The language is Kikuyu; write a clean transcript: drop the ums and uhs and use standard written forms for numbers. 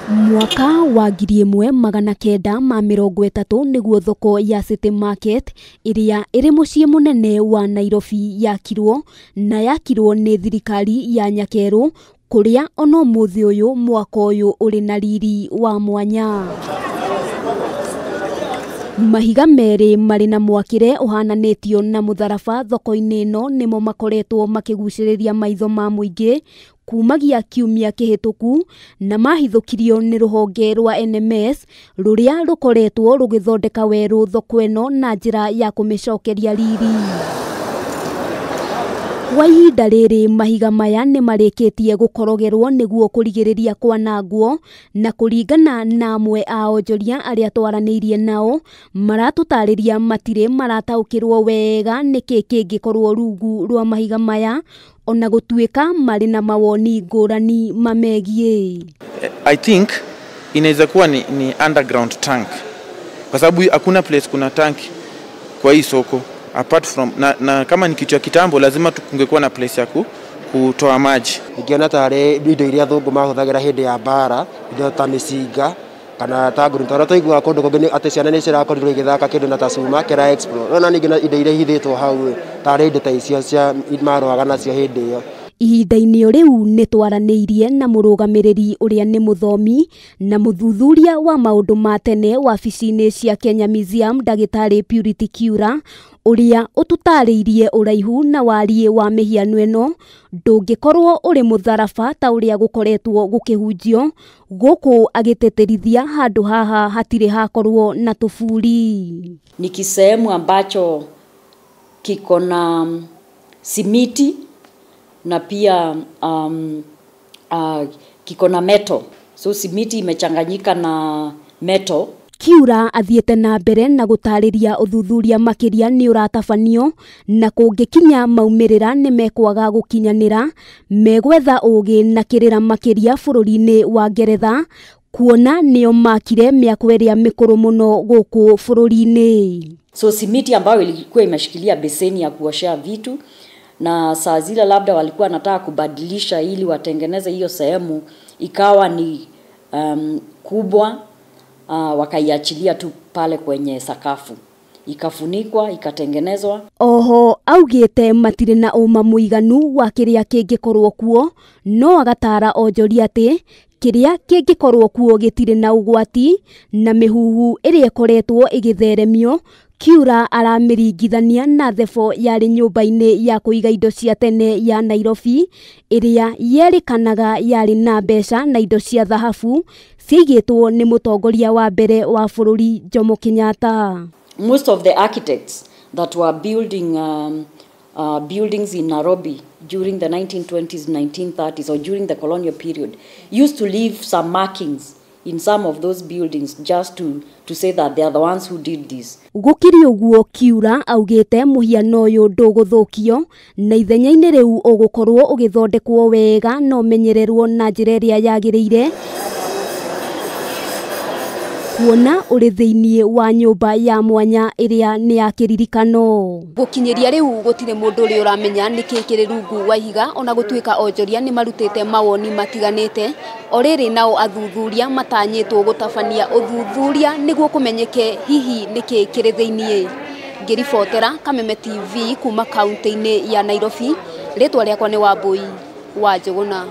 Mwaka wa 1930 nĩguo thoko ya City Market ĩrĩa ĩrĩ mũciĩ mũnene wa Nairobi yakirwo, na yakirwo nĩ thirikari ya Nyakerũ, kũrĩa ona ũmũthĩ ũyũ mwako ũyũ ũrĩ na riri wa mwanya. Mahiga merĩ marĩ na mwakĩre ũhananĩtio na mũtharaba thoko-inĩ ĩno nĩmo makoretwo makĩgucĩrĩria maitho ma mũingĩ kumagia kiumia kĩhĩtũku, na mahithũkirio nĩ rũhonge rwa NMS rũrĩa rũkoretwo rũgĩthondeka werũ thoko ĩno na njĩra ya kũmĩcokeria riri. Kwa ihinda rĩrĩ mahiga maya nĩ marĩkĩtie gũkorogerwo nĩguo kũrigĩrĩria kwanangwo, na kũringana na amwe a onjoria arĩa twaranĩirie nao maratũtarĩria matirĩ marataũkĩrwo wega nĩkĩ kĩngĩkorwo rungu rwa mahiga maya, ona gũtuĩka marĩ na mawoni ngũrani mamegiĩ. I think inaweza kuwa ni underground tank, kwa sababu hakuna place kuna tank kwa hii soko apart from na kama ni kitu ya kitambo lazima kungekuwa na place ya kutoa maji. Nikiona tare indo iria thungu mahuthagira hindi ya mbara, indo ta micinga kana ta nguru, tondũ twaiguaga kũndũ kũngĩ atĩ ciana nĩ cirakorirwo igĩthaka kĩndũ na ta cuma kĩra explode. No ningĩ indo iria ihithĩtwo hau tarĩ indo ta icio cia marũaga nacio hĩndĩ ĩyo. Ihinda-inĩ rĩu nĩ twaranĩirie na mũrũgamĩrĩri ũrĩa nĩ mũthomi na mũthuthuria wa maũndũ ma tene wabici-inĩ cia Kenya Museum Ndagĩtarĩ Purity Kiura, ũrĩa ũtũtarĩirie ũraihu na wariĩ wa mĩhiano ĩno ndũngĩkorwo ũrĩ mũtharaba ta ũrĩa gũkoretwo gũkĩhunjio, gũkũ agĩtĩtĩrithia handũ haha hatirĩ hakorwo na tũburi. Ni kisehemu ambacho kiko na simiti na pia kiko na metal. So simiti imechanganyika na metal. Kiura athiĩte na mbere na gũtarĩria ũthuthuria makĩria nĩ ũratabanio, na kũngĩkinya maumĩrĩra nĩ mekwaga gũkinyanĩra, megwetha ũgĩ na kĩrĩra makĩria bũrũri-inĩ wa Ngeretha, kuona nĩo makire mĩako ĩrĩa mĩkũrũ mũno gũkũ bũrũri-inĩ. So simiti ambayo ilikuwa imeshikilia beseni ya kuoshea vitu, na saa zile labda walikuwa wanataka kubadilisha ili watengeneze hiyo sehemu ikawa ni kubwa, wakaiachilia tu pale kwenye sakafu, ikafunikwa, ikatengenezwa. Oho augĩte matirĩ na ũma mũiganu wa kĩrĩa kĩngĩkorwo kuo, no agatara onjoria atĩ kĩrĩa kĩngĩkorwo kuo gĩtirĩ na ũgwati, na mĩhuhu ĩrĩa ĩkoretwo ĩgĩtheremio Kiura aramĩringithania na thebo yarĩ nyũmba-inĩ ya kũiga indo cia tene ya Nairobi ĩrĩa yerĩkanaga yarĩ na mbeca na indo cia thahabu ciaigĩtwo nĩ mũtongoria wa mbere wa bũrũri Jomo Kenyatta. Most of the architects that were building buildings in Nairobi during the 1920s, 1930s or during the colonial period used to leave some markings in some of those buildings just to say that they are the ones who did this. Gũkĩrĩ ũguo Kiura augĩte mũhiano ũyũ ndũgũthũkio, na ithenya-inĩ rĩu ũgũkorwo ũgĩthondekwo wega na ũmenyererwo na njĩra ĩrĩa yagĩrĩire, kuona ũrĩ thĩinĩ wa nyũmba ya mwanya ĩrĩa nĩ ya kĩririkano. Gũkinyĩria rĩu gũtirĩ mũndũ ũrĩa ũramenya nĩkĩ kĩrĩ rungu wa ihiga, ona gũtuĩka onjoria nĩ marutĩte mawoni matiganĩte. O rĩrĩ nao athuthuria matanyĩtwo gũtabania ũthuthuria nĩguo kũmenyeke hihi nĩkĩ kĩrĩ thĩinĩ. Ngĩribotera Kameme TV kuma kaunti-inĩ ya Nairobi, rĩtwa rĩakwa nĩ Wambui wa Njũgũna.